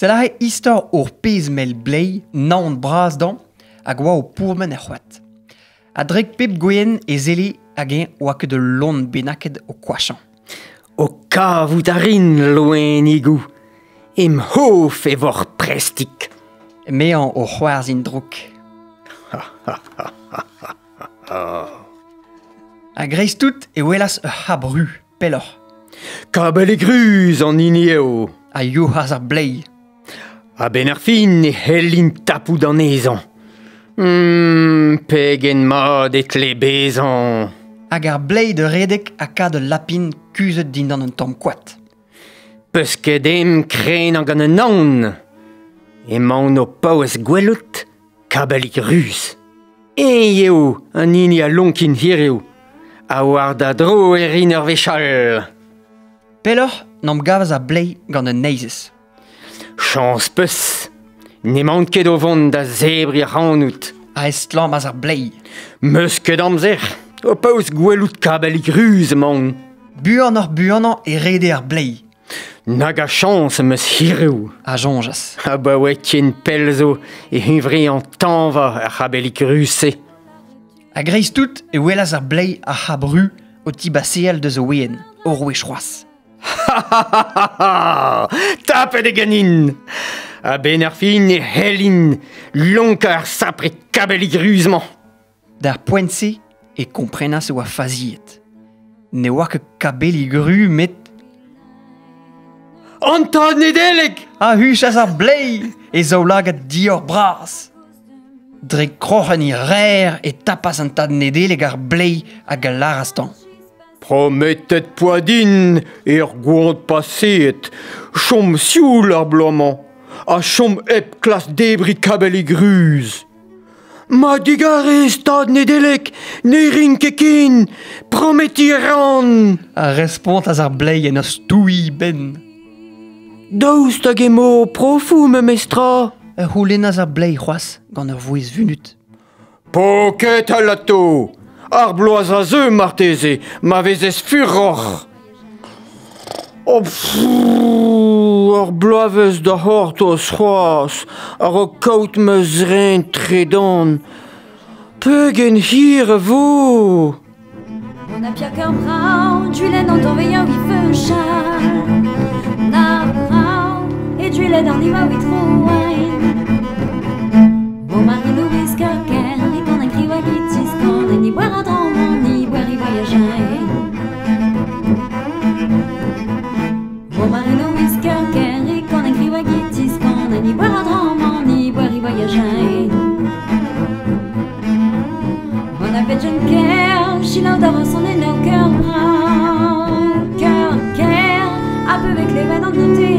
Sell aze istor ur pezh mell bleiz, naon bras dezhañ, hag oa o pourmen er c'hoad. A-drek pep gwenn e selle hag-eñ oa ket ul loen bennaket o koachañ. O kavout a rin, loenigoù. Em c'hof e voc'h prestik. Emezañ o c'hoarzhin drouk. A-greiz-tout e welas ur c'hab ru, pelloc'h. Kabellig ruz an hini eo. A youc'has ar bleiz. A-benn ar fin e c'hellin tapout anezhañ. Pegen mat e tle bezañ. Hag ar bleiz da redek ha kad ul lapin kuzhet dindan un tamm koad. Peus ket em krenañ gant an aon. Emaon o paouez gwelout Kabellig ruz. Eñ eo an hini a lonkin hiriv. Ha war da dro e rin ur wech all. Pelloc'h n'am gavas ar bleiz gant un neizez. Chañs 'peus. N'emaon ket o vont da zebriñ ac'hanout. A estlammas ar bleiz. Meus ket amzer. O paouez gwelout Kabellig ruz emaon. Buanoc'h-buanañ e rede ar bleiz. Nag a chañs am eus hiriv. A soñjas. Abaoe ken pell zo e huñvreañ tañva ar c'habellig ruz-se. A-greiz-tout e welas ar bleiz ar c'hab ru o tibaseal deus o we'enn, ur wech c'hoazh. Tapet eo ganin! A-benn ar fin e c'hellin lonkañ ar sapre kabellig ruz-mañ. D'ar poent-se e komprenas e oa faziet. Ne oa ket kabellig ru met... An tad Nedeleg! A huchas ar bleiz, e zaoulagad dior bras. Dre kroc'hen e rer e tapas an tad Nedeleg ar bleiz hag a lâras dezhañ. Prometet 'poa din er goañv paseet chom sioul ar bloaz-mañ ha chom hep klask debriñ kabellig ruz. Ma digarez, tad Nedeleg, ne rin ket ken, prometiñ a ran. A respontas ar bleiz en ur stouiñ benn. Daoust hag emañ ho profoù memestra? A c'houlennas ar bleiz c'hoazh gant ur vouezh vunut. Po ket alato! Ar bloaz a zeu marteze, ma vezez furoc'h. Oh, ur bloavezh da c'hortoz c'hoazh a-raok kaout ma zreñ tredan. Pegen hir e vo! On a Pierre Brown, Julen an torveilhañ he feuchal. Na brav e Julen an iva wit roain. O Marie-Louise Kerker, e gant an kriwa gitis gant en i boer a dram an i boer i voyagein. O Marie-Louise Kerker, e gant an kriwa gitis gant en i boer a dram an i boer i voyagein. On a bet ker, chilaou d'avance on en cœur brun, cœur ker, a peu avec les veines en noté.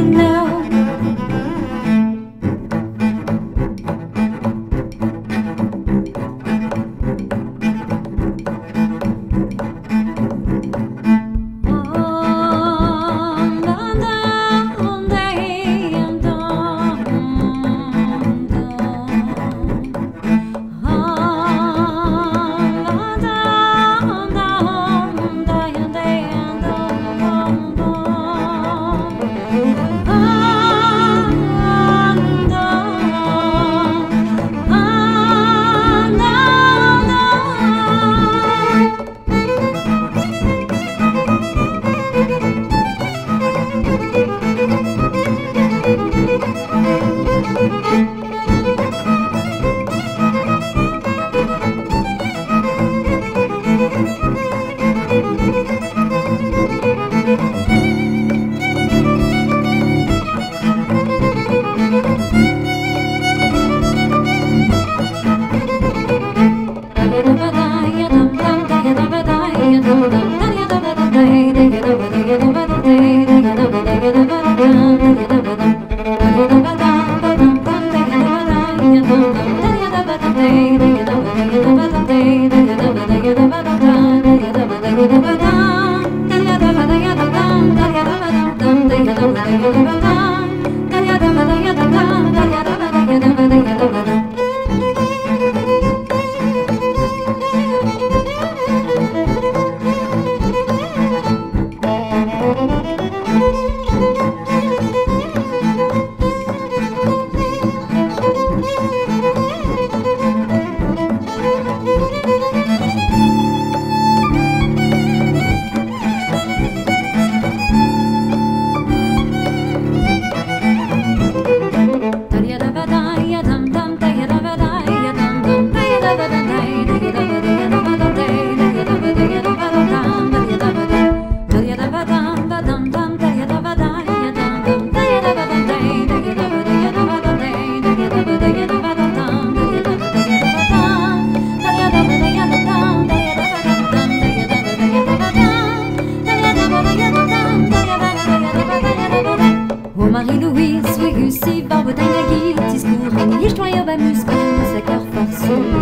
si barbotin a gil, tiskour, en histoire bamus, bamus, a cœur farceuse.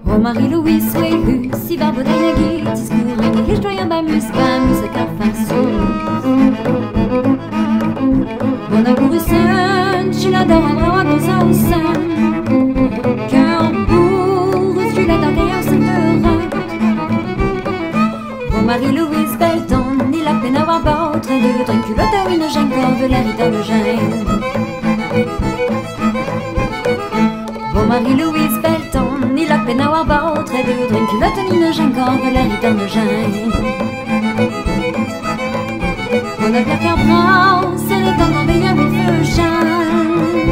Oh Marie-Louise, oui, si barbotin a gil, tiskour, en histoire bamus, bamus, a cœur farceuse. Bon amour, tu l'adores, un bras dans un sein. Cœur bourre, tu l'adores, d'ailleurs, c'est Bon Marie-Louise Belton, ni la peine à avoir bautre de ton culotte à une gêne, corve la rita de gêne. Bon Marie-Louise Belton, ni la peine à avoir bautre de ton culotte ni une gêne, corve la rita de gêne. Bon à Pierre Brun, c'est le temps d'enveiller un feu chien.